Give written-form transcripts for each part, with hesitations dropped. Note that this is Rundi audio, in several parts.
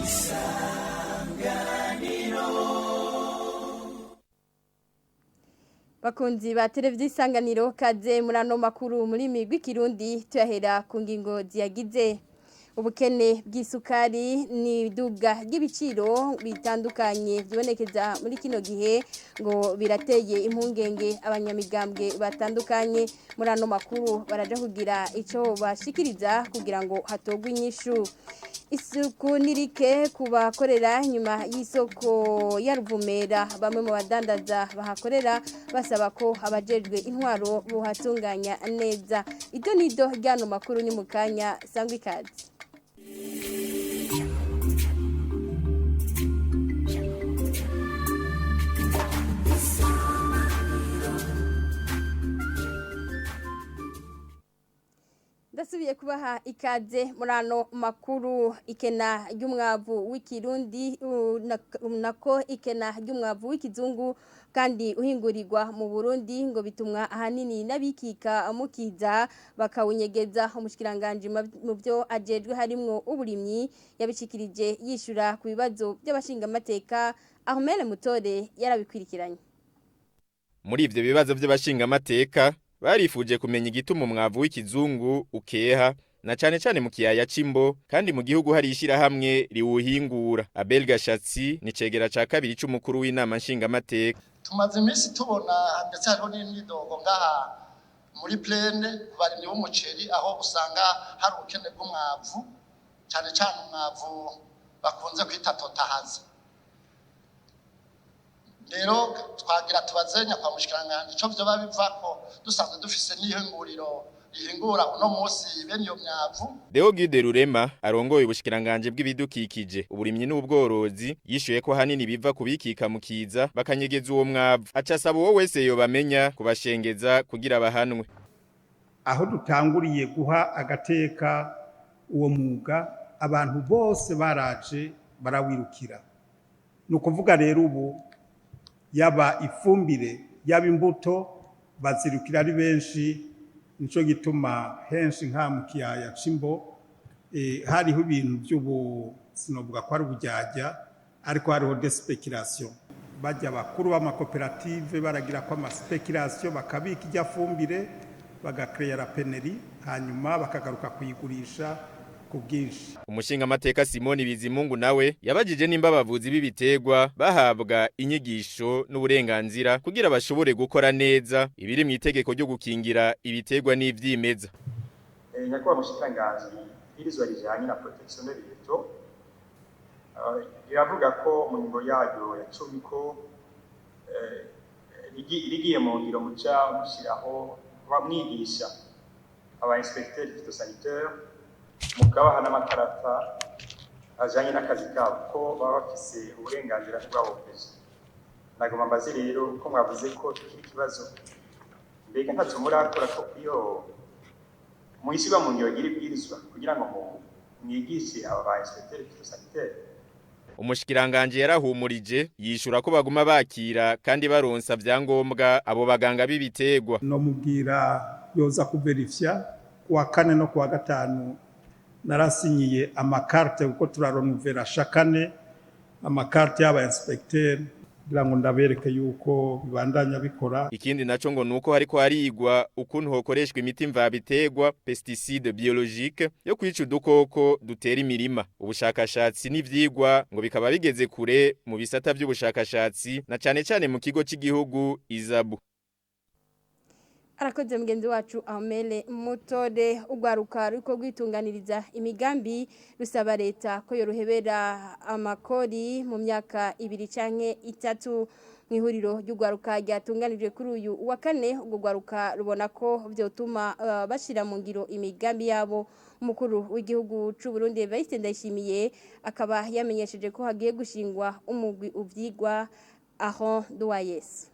Isanganiro. Bakunzi ba televiziyo Isanganiro, kaze muri ano makuru muri migwi Kirundi, tuyahera ku ngingo ziyagize. Ubukene bw'isukari ni iduga ry'ibiciro bitandukanye byibonekeza muri kino gihe ngo birateye impungenge abanyamigambwe batandukanye. Muri ano makuru baraja kugira ico bashikiriza kugira ngo hatogwe inyishu. Isuku nirike kubakorera nyuma y'isoko ya Ruvumera, bamwe mu badandaza bahakorera basaba ko abajejwe intwaro bohatunganya neza. Ido nido ryano makuru ni mukanya, sangwa ikaze. Ndasubiye kubaha ikaze muri ano makuru. Ikena ry'umwavu w'ikirundi, nako ikena ry'umwavu w'ikizungu kandi uhingurirwa mu Burundi ngo bitumwa ahanini n'abikika mukiza bakawunyegeza. Umushikiranganje mu byo ajejwe harimwo uburimyi yabishikirije yishura ku bibazo by'abashingamateka. Ahmed Mutore yarabikwirikiranye. Muri ivyo bibazo by'abashingamateka barifuje kumenya igituma umwavu w'ikizungu ukeha na cane cane mu kiyaya c'Imbo kandi mu gihugu hari ishirahamwe riwuhingura. Abel Gashatsi ni cegera ca kabiri c'umukuru w'inama nshingamateka. Tumaze iminsi tubona, ndetse hariho n'imyidogo ngaha muri plaine ku barimyi b'umuceri, aho usanga hari ubukene bw'umwavu, cane cane umwavu bakunze kwita totahaza. Rero twagira tubaze nyakwa mushikiranganji ico vyoba bivako, dusanzwe dufise n'ihinguriro rihingura uno munsi bene iyo myavu. Deo Guide Rurema arongoye ubushikiranganje bw'ibidukikije, uburimyi n'ubworozi yishuye ko hanini biva kubikika mukiza bakanyegeza uwo mwavu, aca asaba uwo wese yobamenya kubashengeza kugira bahanwe. Aho dutanguriye guha agateka uwo mwuga, abantu bose baraje barawirukira. Ni ukuvuga rero ubu yaba ifumbire, yaba imbuto, bazirukira ari benshi. Nico gituma henshi nka mu kiyaya c'Imbo hariho ibintu by'ubu, sinovuga ko ari uburyarya, ariko hariho des spéculations. Bajya bakuru b'amakoperative baragira ko ama spéculation, bakabika ijya fumbire, bagakeya la pénurie, hanyuma bakagaruka kuyigurisha ku bwinshi. Umushingamateka Simoni Bizimungu nawe yabajije nimba abavuzi b'ibiterwa bahabwa inyigisho n'uburenganzira kugira bashobore gukora neza ibiri mu itegeko ryo gukingira ibiterwa n'ivyimeza. Nyakubahwa mushikiranganji, ibwirizwa rijanye na protection de végétaux riravuga ko mu ngingo yaryo ya 10 ko rigiye mu ngiro muca mushiraho mwigisha aba inspecteur phytosanitaire, mukabaha n'amakarata ajanye n'akazi kabo, ko baba bafise uburenganzira bwabo bwese. Nagomba mbaze rero ko mwavuze ko tukiri ikibazo, mbega ntaco murakora ko iyo mwishyirwa mu ngiro ry'iri bwirizwa kugira ngo mwigishe aba ba inspecteur phytosanitaire? Umushikiranganje yarahumurije, yishura ko baguma bakira kandi baronsa vyangombwa abo baganga b'ibiterwa. No mubwira yoza kuverifya, kuwa kane no kuwa gatanu narasinyiye amakarte, kuko turarenouvelera chaque année amakarte y'aba inspecteur, kugira ngo ndabereke yuko bibandanya bikora. Ikindi naco ngo nuko hariko harigwa ukuntu hokoreshwa imiti mvabiterwa, pesticide biologique, yo kwica udukoko dutera imirima. Ubushakashatsi n'ivyigwa ngo bikaba bigeze kure mu bisata vy'ubushakashatsi na cane cane mu kigo c'igihugu Izabu. Arakoze mugenzi wacu Ahmele Mutore. Ugwaruka ruriko rwitunganiriza imigambi rusaba leta ko yorohebera amakori mu myaka 2 canke 3. Mu ihuriro ry'ugwaruka ryatunganijwe kuri uyu wa kane, urwo rwaruka rubona ko vyotuma bashira mu ngiro imigambi yabo. Umukuru w'igihugu c'u Burundi Evariste Ndayishimiye akaba yamenyesheje ko hagiye gushingwa umugwi uvyigwa. Aho Duwayes.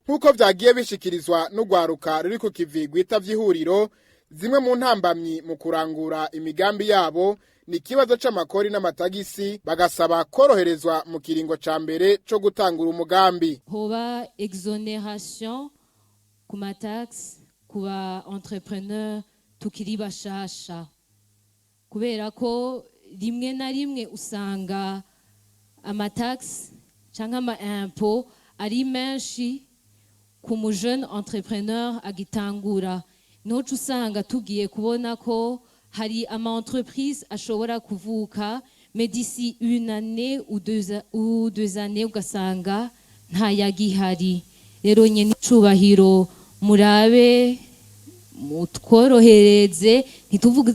Nk'uko vyagiye bishikirizwa n'urwaruka ruri ku kivi rwita vy'ihuriro, zimwe mu ntambamyi mu kurangura imigambi yabo ni ikibazo c'amakori n'amatagisi, bagasaba koroherezwa mu kiringo ca mbere co gutangura umugambi. Hoba exonération ku mataxe ku ba entrepreneur tukiri bashasha, kubera ko Rimwe na rimwe usanga amataxe cyangwa ama impôt ari menshi ku mu jeune entrepreneur agitangura. Niho uca usanga tugiye kubona ko hari ama entreprise ashobora kuvuka, mais d'ici une année ou 2 années ugasanga ntayagihari. Rero nyene icubahiro, murabe mutworohereze.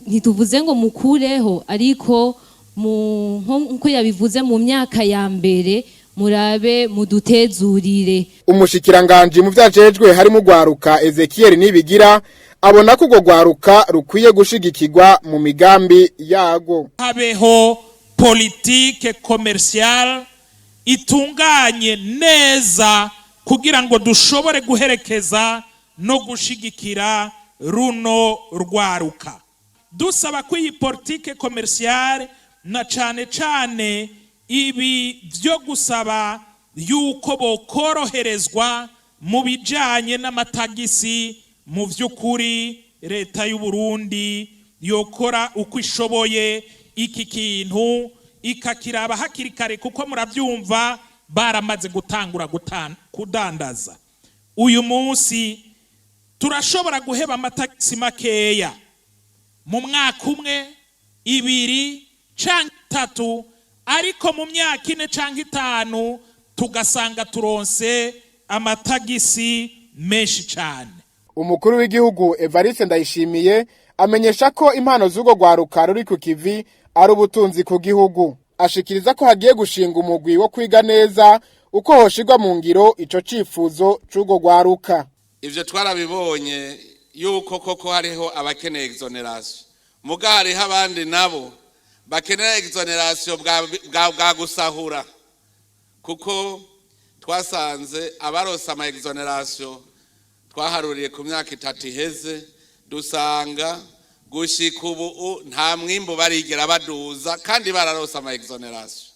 Ntituvuze ngo mukureho, ariko nkuko yabivuze, mu myaka ya mbere murabe mudutezurire. Umushikiranganji mu vyajejwe harimo ugwaruka, Ezekiel Nibigira, abona ko urwo rwaruka rukwiye gushigikirwa mu migambi yago. Habeho politique commerciale itunganye neza kugira ngo dushobore guherekeza no gushigikira runo rwaruka. Dusaba ko iyi politique commerciale, na cane cane ibi byo gusaba yuko bokoroherezwa mu bijanye n'amatagisi, mu by'ukuri leta y'u Burundi yokora uko ishoboye iki kintu ikakiraba hakiri kare, kuko murabyumva baramaze gutangura kudandaza. Uyu munsi turashobora guheba amatagisi makeya mu mwaka umwe, 2 canke 3, ariko mu myaka 4 canke 5 tugasanga turonse amatagisi menshi cane. Umukuru w'igihugu Evariste Ndayishimiye amenyesha ko impano z'urwo rwaruka ruri ku kivi ari ubutunzi ku gihugu. Ashikiriza ko hagiye gushinga umugwi wo kwiga neza uko hoshirwa mu ngiro ico cifuzo c'urwo rwaruka. Ivyo twarabibonye yuko koko hariho abakeneye exonération, muga hariho abandi nabo bakenera exonération bwa gusahura, kuko twasanze abaronse ama exonération twaharuriye ku myaka 3 iheze, dusanga gushika ubu nta mwimbu barigera baduza kandi bararonse ama exonération.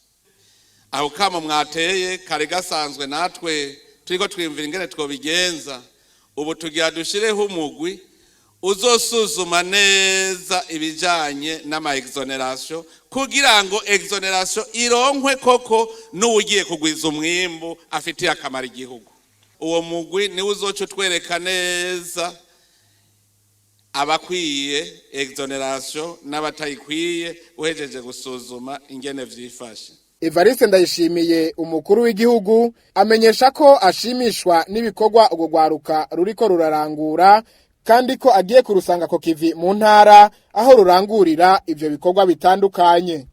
Aho kamo mwateye kari gasanzwe, natwe turiko twiyumvira ingene twobigenza. Ubu tugira dushireho umugwi uzosuzuma neza ibijanye n'ama exonération, kugira ngo exonération ironkwe koko n'uwugiye kugwiza umwimbu afitiye akamaro igihugu. Uwo mugwi niwe uzoca utwereka neza abakwiye exonération n'abatayikwiye, uhejeje gusuzuma ingene vyifashe. Evariste Ndayishimiye, umukuru w'igihugu, amenyesha ko ashimishwa n'ibikorwa urwo rwaruka ruriko rurarangura, kandi ko agiye kurusanga ko kivi mu ntara aho rurangurira ivyo bikorwa bitandukanye.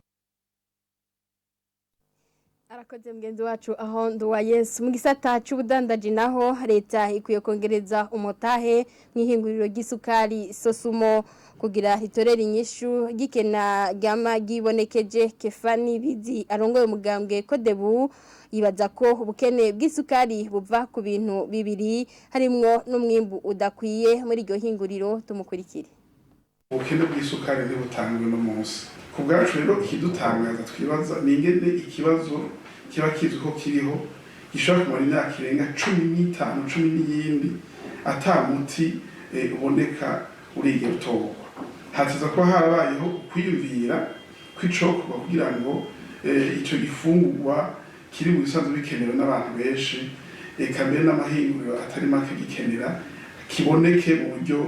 Arakoze mugenzi wacu aho nduwa Yesu. Mu gisata c'ubudandaji naho, leta ikwiye kongereza umutahe mw'ihinguriro ry'isukari Sosumo kugira ritorere inyishu gikena ryama gibonekeje. Kefani Bizi arongoye umugambwe Kodebu yibaza ko ubukene bw'isukari buva ku bintu bibiri, harimwo n'umwimbu udakwiye muri iryo hinguriro. Tumukurikire. Ubukene bw'isukari ntibutangwe no munsi. Ku bwacu rero, ikidutangaza twibaza ni ingene ikibazo kiba kizwi ko kiriho gishobora kumara imyaka irenga 15, cumi n'iyindi, ata muti uboneka urigera utorwa. Hateza kuba harabayeho ukwiyumvira kw'icokorwa kugira ngo ico gifungurwa kiri mu bisanzwe bikenewe n'abantu benshi, eka mbere n'amahinguriro atari make gikenera, kiboneke mu buryo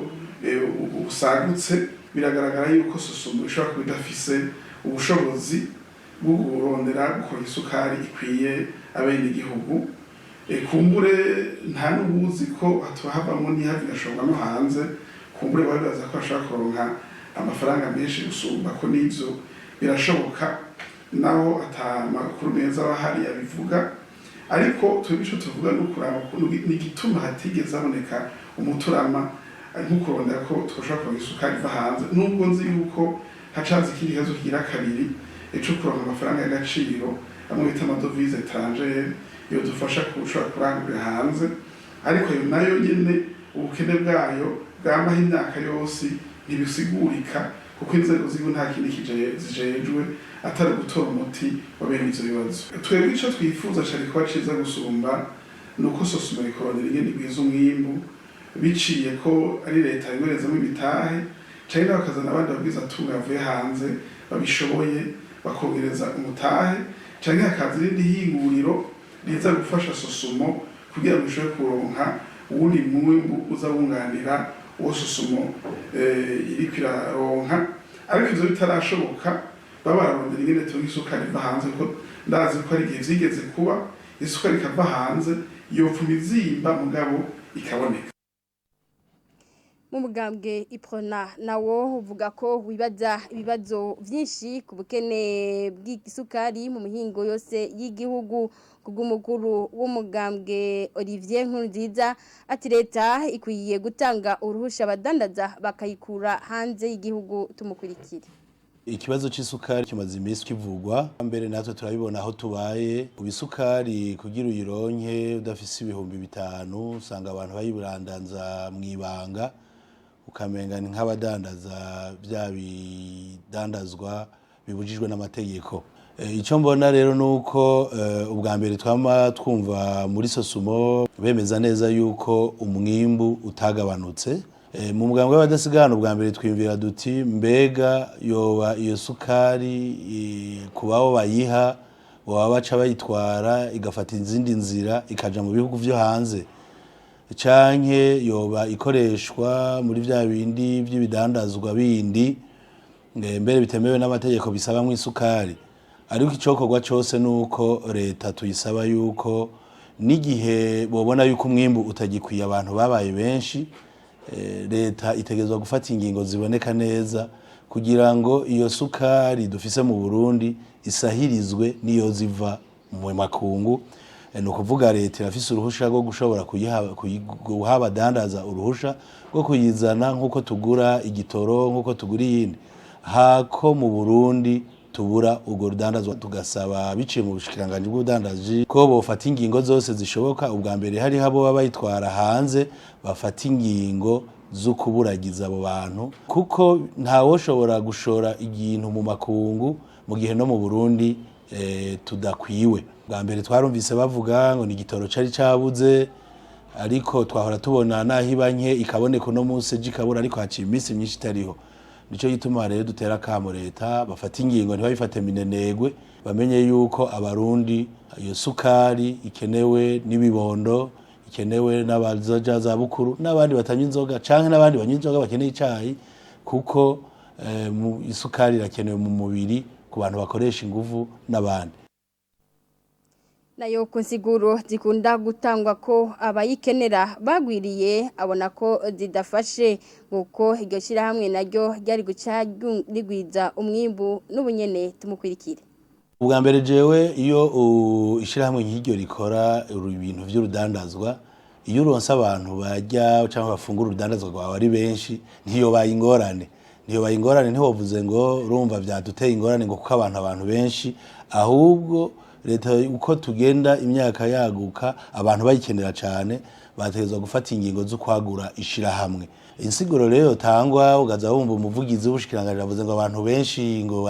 busagutse. Biragaragara yuko Sosumo ishobora kuba idafise ubushobozi bwo kurondera gukora isukari ikwiye abenegihugu. Kumbure nta n'ubuzi ko hatuba havamwo n'ihava igashorwa no hanze. Kumbure babibaza ko bashobora kuronka amafaranga menshi gusumba ko, n'ivyo birashoboka, naho ata makuru meza aba ahari abivuga. Ariko twebwe ico tuvuga ni ukuraba ukuntu n'igituma hatigeze haboneka umuturama, nko kurondera ko twoshobora kuronka isukari iva hanze, nubwo nzi yuko hacaza ikindi kibazo kigira kabiri co kuronka amafaranga y'agaciro, amwe bita amadevises étrangères, yodufasha kushobora kurangurira hanze. Ariko ayo nayo nyene, ubukene bwayo bwamaho imyaka yose ntibisigurika, kuko inzego z'igihugu nta kindi zijejwe atari ugutora umuti wa bene ivyo bibazo. Twebwe ico twifuza cari kuba ciza gusumba ni uko Sosumo ikorondera ingene igwiza umwimbu, biciye ko ari leta yongerezamo imitahe, canke nawe bakazana abandi babwizatunga bavuye hanze. Babishoboye bakongereza umutahe, canke hakaza irindi hinguriro riza gufasha Sosumo kugira ngo ishobore kuronka uwundi mwimbu uza wunganira uwo Sosumo iriko iraronka. Ariko ivyo bitarashoboka, baba bararondera ingene turonka isukari iva hanze, ko ndazi ko hari igihe vyigeze kuba isukari ikava hanze, yopfuma izimba mugabo ikaboneka. Mu mugambwe Iprona nawo uvuga ko wibaza ibibazo byinshi ku bukene bw'isukari mu mihingo yose y'igihugu. Kubw'umukuru w'umugambwe Olivier Nkurunziza, ati leta ikwiye gutanga uruhusha, abadandaza bakayikura hanze y'igihugu. Tumukurikire. Ikibazo c'isukari kimaze iminsi kivugwa, mbere natwe turabibona aho tubaye. Isukari kugira uyironke udafise 5000, usanga abantu bayiburandanza mw'ibanga, ukamenga ni nk'abadandaza bya bidandazwa bibujijwe n'amategeko. Icyo mbona rero ni uko ubwa mbere twama twumva muri Sosumo bemeza neza yuko umwimbu utagabanutse. Mu mugambwe w'abadasigana, ubwa mbere twiyumvira duti: mbega yoba iyo sukari ku babo bayiha baba baca bayitwara igafata izindi nzira ikaja mu bihugu vyo hanze, canke yoba ikoreshwa muri vya bindi vy'ibidandazwa bindi mbere bitemewe n'amategeko bisabamwo isukari? Ariko icokorwa cose nuko leta tuyisaba yuko n'igihe bobona yuko umwimbu utagikwiye, abantu babaye benshi, leta itegerezwa gufata ingingo ziboneka neza kugira ngo iyo sukari dufise mu Burundi isahirizwe n'iyo ziva mu makungu. Ni ukuvuga leta irafise uruhusha rwo gushobora guha abadandaza uruhusha rwo kuyizana, nk'uko tugura igitoro, nk'uko tugura iyindi, hako mu Burundi tubura urwo rudandazwa. Tugasaba biciye mu bushikiranganji bw'ubudandaji ko bofata ingingo zose zishoboka. Ubwa mbere hariho abo baba bayitwara hanze, bafata ingingo zo kuburagiza abo bantu, kuko ntawoshobora gushora ikintu mu makungu mu gihe no mu Burundi tudakwiwe. Bwa mbere twarumvise bavuga ngo ni igitoro cari cabuze, ariko twahora tubona naho iba nke ikaboneka, uno munsi ejo ikabura, ariko haciye iminsi myinshi itariho. Nico gituma rero dutera akamo leta, bafata ingingo, ntibabifate minenegwe, bamenye yuko Abarundi iyo sukari ikenewe n'ibibondo, ikenewe n'abaja za bukuru, n'abandi batanywa inzoga canke n'abandi banywa inzoga bakeneye icayi, kuko isukari irakenewe mu mubiri ku bantu bakoresha inguvu n'abandi. Nayo ku nsiguro zikunda gutangwa ko abayikenera bagwiriye, abona ko zidafashe, nguko iryo shyirahamwe naryo ryari guca rigwiza umwimbu n'ubunyene. Tumukurikire. Ubwa mbere jewe iyo ishirahamwe nk'iryo rikora ibintu vy'urudandazwa, iyo uronse abantu barya cyangwa bafungura urudandazwa rwawe ari benshi, ntiyobaye ingorane, ntiyobaye ingorane. Ntiwovuze ngo urumva vyaduteye ingorane ngo kuko abantu benshi. Ahubwo leta, uko tugenda imyaka yaguka, abantu bayikenera cyane, bategerezwa gufata ingingo zo kwagura ishirahamwe. Insiguro rero yotangwa, ugaza wumva umuvugizi w'ubushikiranganji avuze ngo abantu benshi ngo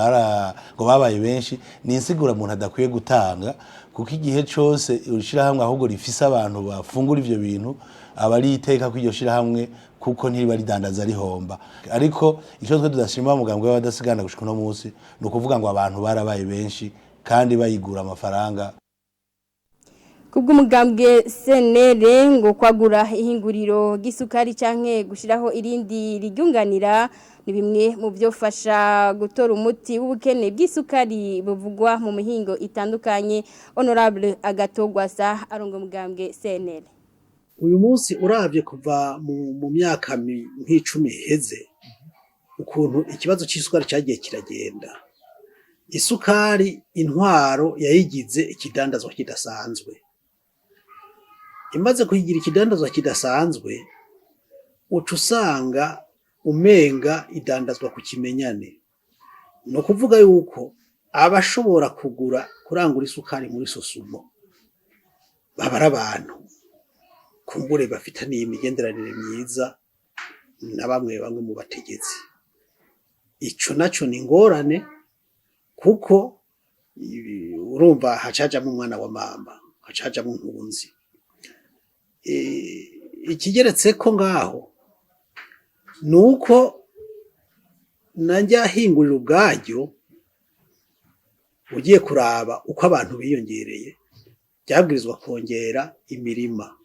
babaye benshi, ni insiguro umuntu adakwiye gutanga, kuko igihe cose ishirahamwe ahubwo rifise abantu bafungura ivyo bintu, aba ari iteka ko iryo shirahamwe, kuko ntiriba ridandaza rihomba. Ariko icyo twe tudashima mugambwe w'abadasigana gushika uno munsi ni ukuvuga ngo abantu barabaye benshi kandi bayigura amafaranga. Kubw'umugambwe CNL, ngo kwagura ihinguriro ry'isukari canke gushiraho irindi riryunganira ni bimwe mu byofasha gutora umuti w'ubukene bw'isukari buvugwa mu mihingo itandukanye. Honorable Agathon Rwasa arongo umugambwe CNL. Uyu munsi uravye kuva mu myaka nk'10 iheze, ukuntu ikibazo c'isukari cagiye kiragenda, isukari intwaro yayigize ikidandazwa kidasanzwe. Imaze kuyigira ikidandazwa kidasanzwe, uca usanga umenga idandazwa ku kimenyane. Ni ukuvuga yuko abashobora kugura, kurangura isukari muri Sosumo baba ari abantu kumbure bafitaniye imigenderanire myiza na bamwe bamwe mu bategetsi. Ico naco ni ingorane, kuko urumva hacajamwo umwana wa mama, hacajamwo nkunzi. Ikigeretse ko ngaho nuko najya hingurira ubwaryo. Ugiye kuraba uko abantu biyongereye, byabwirizwa kongera imirima.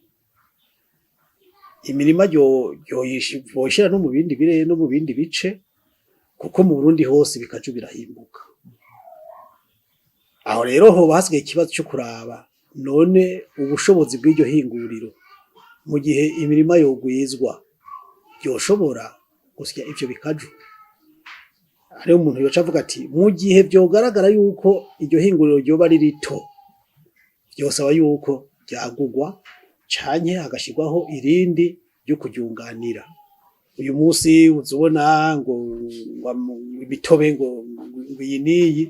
Imirima yoshira no mu bindi birere no mu bindi bice, kuko mu Burundi hose ibikaju birahimbuka. Aho rero hoba hasigaye ikibazo cyo kuraba none ubushobozi bw'iryo hinguriro, mu gihe imirima yogwizwa, yoshobora gusya ivyo bikaju. Hariho umuntu yoca avuga ati mu gihe vyogaragara yuko iryo hinguriro ryoba ari rito, vyosaba yuko ryagurwa canke hagashirwaho irindi ryo kuryunganira. Uyu munsi uzubona ngo imitobe ngo iyi n'iyi,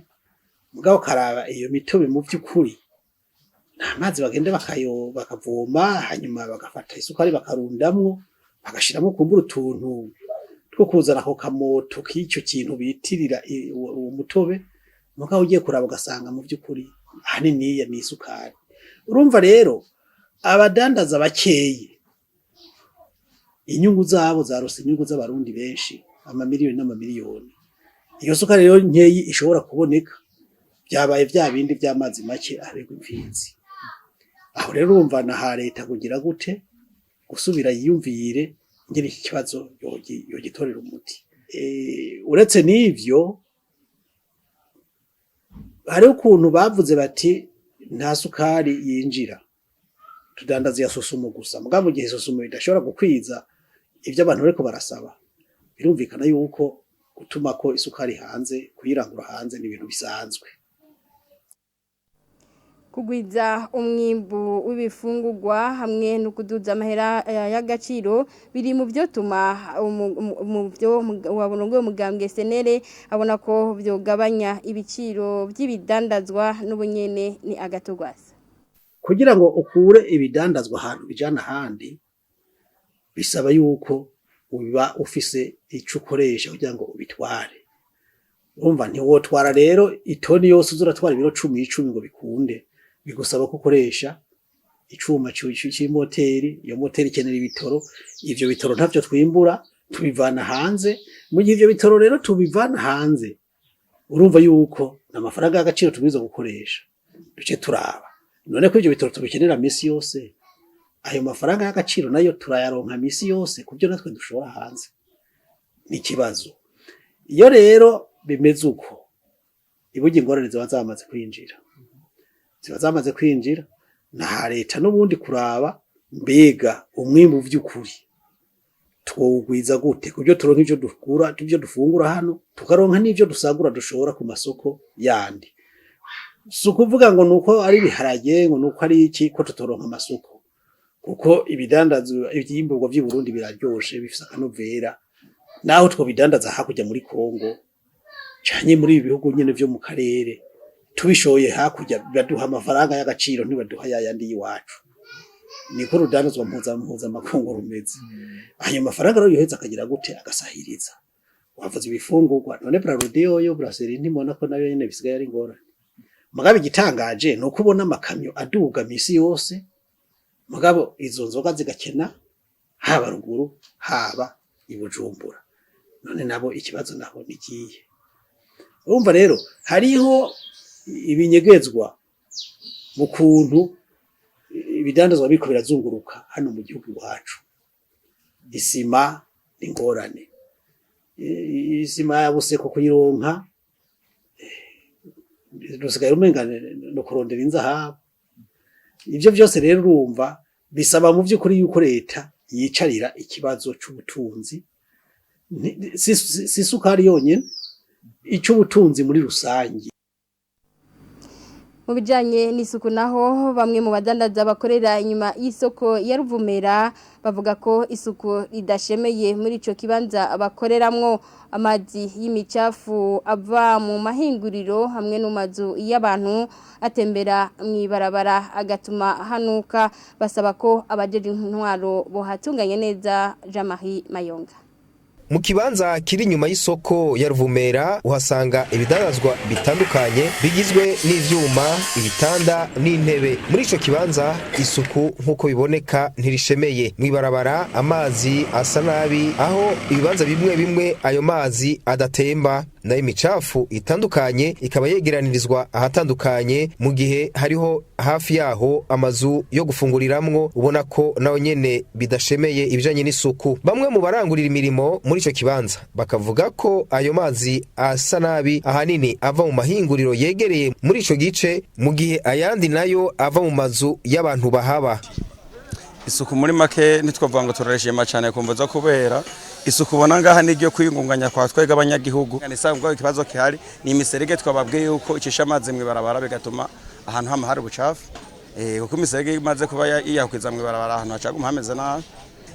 mugabo ukaraba iyo mitobe mu vy'ukuri nta mazi bagenda bakavoma, hanyuma bagafata isukari bakarundamwo, bagashiramwo kumbura utuntu two kuzana ako kamoto k'ico kintu bitirira uwo mutobe. Mugabo ugiye kuraba ugasanga mu vy'ukuri ahaniniya ni isukari. Urumva rero abadandaza bakeyi inyungu zabo zarose inyungu z'abarundi benshi, amamiliyoni n'amamiliyoni. Iyo sukari rero nkeyi ishobora kuboneka, byabaye vya bindi vy'amazi make ahabegwa imfizi. Aho rero urumva na ha leta kugira gute gusubira yiyumvire ingene iki kibazo yogitorera umuti. Uretse n'ivyo, hariho ukuntu bavuze bati nta sukari yinjira, tudandaza iya Sosumo gusa. Mugabo mu gihe Sosumo idashobora gukwiza ivyo abantu bariko barasaba, birumvikana yuko gutuma ko isukari hanze, kuyirangura hanze, ni ibintu bisanzwe. Kugwiza umwimbu w'ibifungurwa hamwe no kuduza amahera y'agaciro biri mu byo tuma mu byo waborongoye umugambwe senere abona ko byogabanya ibiciro by'ibidandazwa. N'ubunyene ni agatogwasa. Kugira ngo ukure ibidandazwa ahantu bijana ahandi, bisaba yuko uba ufise ico ukoresha kugira ngo ubitware. Urumva ntiwotwara rero itoni yose uza uratwara ibiro 10 10 ngo bikunde. Bigusaba ko ukoresha icuma c'imoteri. Iyo moteri ikenera ibitoro. Ivyo bitoro ntavyo twimbura, tubivana hanze. Mu gihe ivyo bitoro rero tubivana hanze, urumva yuko n'amafaranga y'agaciro tubwirizwa gukoresha. Duce turaba none ko ivyo bitoro tubikenera misi yose, ayo mafaranga y'agaciro nayo turayaronka misi yose kubyo natwe dushora hanze? Ni ikibazo. Iyo rero bimeze uko, iburya ingorane ziba zamaze kwinjira, ziba zamaze kwinjira. Na leta n'ubundi kuraba mbega umwimbu vy'ukuri twowugwiza gute, kubyo turonka ivyo dukura, ivyo dufungura hano, tukaronka n'ivyo dusagura dushora ku masoko yandi. Si ukuvuga ngo nuko ari ibiharage, ngo nuko ari iki, ko tutoronka amasoko, kuko ibidandazwa, ivyimburwa vy'i Burundi biraryoshe, bifise akanovera. Naho twobidandaza hakurya muri Kongo canke muri ibi bihugu nyene vyo mu karere, tubishoye hakurya baduha amafaranga y'agaciro, ntibaduha yayandi y'iwacu. Niko urudandazwa mpuzamakungu rumeze. Ayo mafaranga rero yoheza akagira gute? Agasahiriza. Wavuze ibifungurwa, none Brarudi yoyo, Brasserie, ntimubona ko nayo nyene bisigaye ari ingorane? Mugabo igitangaje ni uko ubona amakamyo aduga misi yose, mugabo izo nzoga zigakena, haba ruguru, haba i Bujumbura. None nabo ikibazo naho nikiye? Urumva rero hariho ibinyegezwa mu kuntu ibidandazwa biriko birazunguruka hano mu gihugu iwacu. Isima ni ingorane, isima ya Buseko kuyironka rusigaye umenga no kurondera inzahabu. Ivyo vyose rero urumva bisaba mu vy'ukuri yuko leta yicarira ikibazo c'ubutunzi. Si isukari yonyene, ic'ubutunzi muri rusangi. Mu bijanye n'isuku naho, bamwe mu badandaza bakorera inyuma y'isoko ya Ruvumera bavuga ko isuku ridashemeye muri ico kibanza bakoreramwo. Amazi y'imicafu ava mu mahinguriro hamwe no mazu y'abantu atembera mw'ibarabara, agatuma hanuka. Basaba ko abajeje intwaro bohatunganye neza. Jean-Marie Mayonga. Mu kibanza kiri inyuma y'isoko ya Ruvumera uhasanga ibidandazwa bitandukanye bigizwe n'ivyuma, ibitanda n'intebe. Muri ico kibanza isuku nk'uko biboneka ntirishemeye. Mw'ibarabara amazi asa nabi, aho ibibanza bimwe bimwe ayo mazi adatemba. Nayo imicafu itandukanye ikaba yegeranirizwa ahatandukanye, mu gihe hariho hafi yaho amazu yo gufunguriramwo ubona ko naho nyene bidashemeye ibijanye n'isuku. Bamwe mu barangurira imirimo muri ico kibanza bakavuga ko ayo mazi asa nabi ahanini ava mu mahinguriro yegereye muri ico gice, mu gihe ayandi nayo ava mu mazu y'abantu bahaba. Isuku muri make ntitwavuga ngo turarishima cyane kumva zo kubera isuku ubona ngaha n'iryo kwiyungunganya kwa twebwe abanyagihugu. Nisanzwe ikibazo kihari ni imiserege twababwiye yuko icisha amazi mw'ibarabara bigatuma ahantu hama hari ubucafu, kuko imiserege imaze kuba yiyakwiza mw'ibarabara ahantu hacaguma hameze nabi,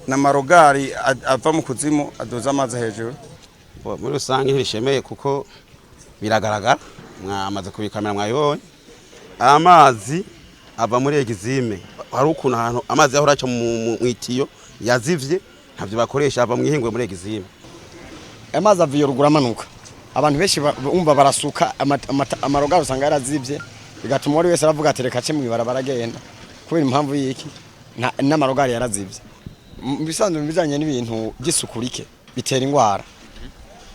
n'amarogari ava mu kuzimu aduza amazi hejuru. Muri rusange ntibishemeye kuko biragaragara, mwamaze kubikamera mwabibonye. Amazi ava muri egizime, hari ukuntu ahantu amazi yahora aca mu itiyo yazivye, ntabyo bakoresha, ava mu ihingwe muri egizime. Amazi ava iyo ruguru amanuka, abantu benshi bumva barasuka amarogari usanga yarazivye, bigatuma uwari wese aravuga ati reka ace mw'ibarabara agenda kubera impamvu y'iki n'amarogari yarazivye. Mu bisanzwe mu bijanye n'ibintu by'isuku rike bitera ingwara,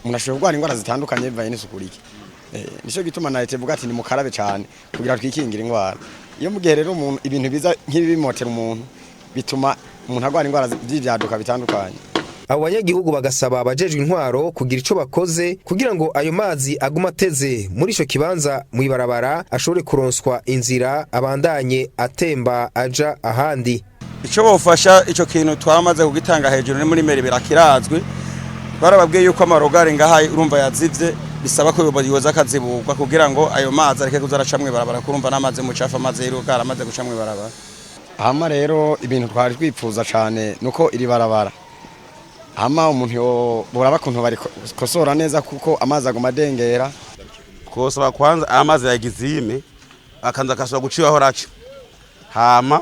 umuntu ashobora kurwara ingwara zitandukanye bivanye n'isuku rike. Nico gituma na leta ivuga ati nimukarabe cane kugira twikingire ingwara. Iyo mu gihe rero umuntu ibintu biza nk'ibimotera umuntu bituma umuntu agwara ingwara z'ivyaduka bitandukanye. Abo banyagihugu bagasaba abajejwe intwaro kugira ico bakoze kugira ngo ayo mazi aguma ateze muri ico kibanza mw'ibarabara ashobore kuronswa inzira abandanye atemba aja ahandi. Ico bofasha ico kintu twamaze kugitanga hejuru ni muri meri birakirazwi, barababwiye yuko amarogari ngaha urumva yazivye, bisaba ko yoza akaziburwa kugira ngo ayo mazi areke kuza araca mw'ibarabara, kurumva n'amazi mucafu amazi y'irugara amaze guca mw'ibarabara. Hama rero ibintu twari twipfuza cane nuko iri barabara hama umuntu boraba kuntu barikosora neza kuko amazi aguma adengera. Kosaba kwanza amazi ya gizime akanza akasubira guciwaho raca, hama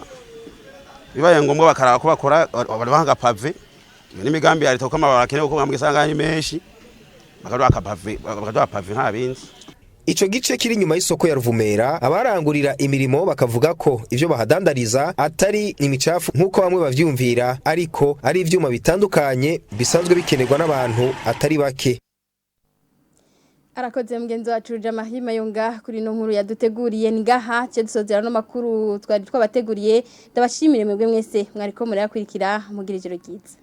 bibaye ngombwa bakaraba ko bakora bari pave n'imigambi ya leta kuko amabarabara akenewe kuko amwe menshi bakaduha pave nta bindi. Ico gice kiri inyuma y'isoko ya Ruvumera abarangurira imirimo bakavuga ko ivyo bahadandariza atari imicafu nk'uko bamwe bavyumvira, ariko ari ivyuma bitandukanye bisanzwe bikenerwa n'abantu atari bake. Arakoze mugenzi wacu Jamahima Mayonga kuri no nkuru yaduteguriye. Ngaha cyo dusozera no makuru twari twabateguriye, ndabashimire mwebwe mwese mwariko murayakurikira, mugira ijoro ryiza.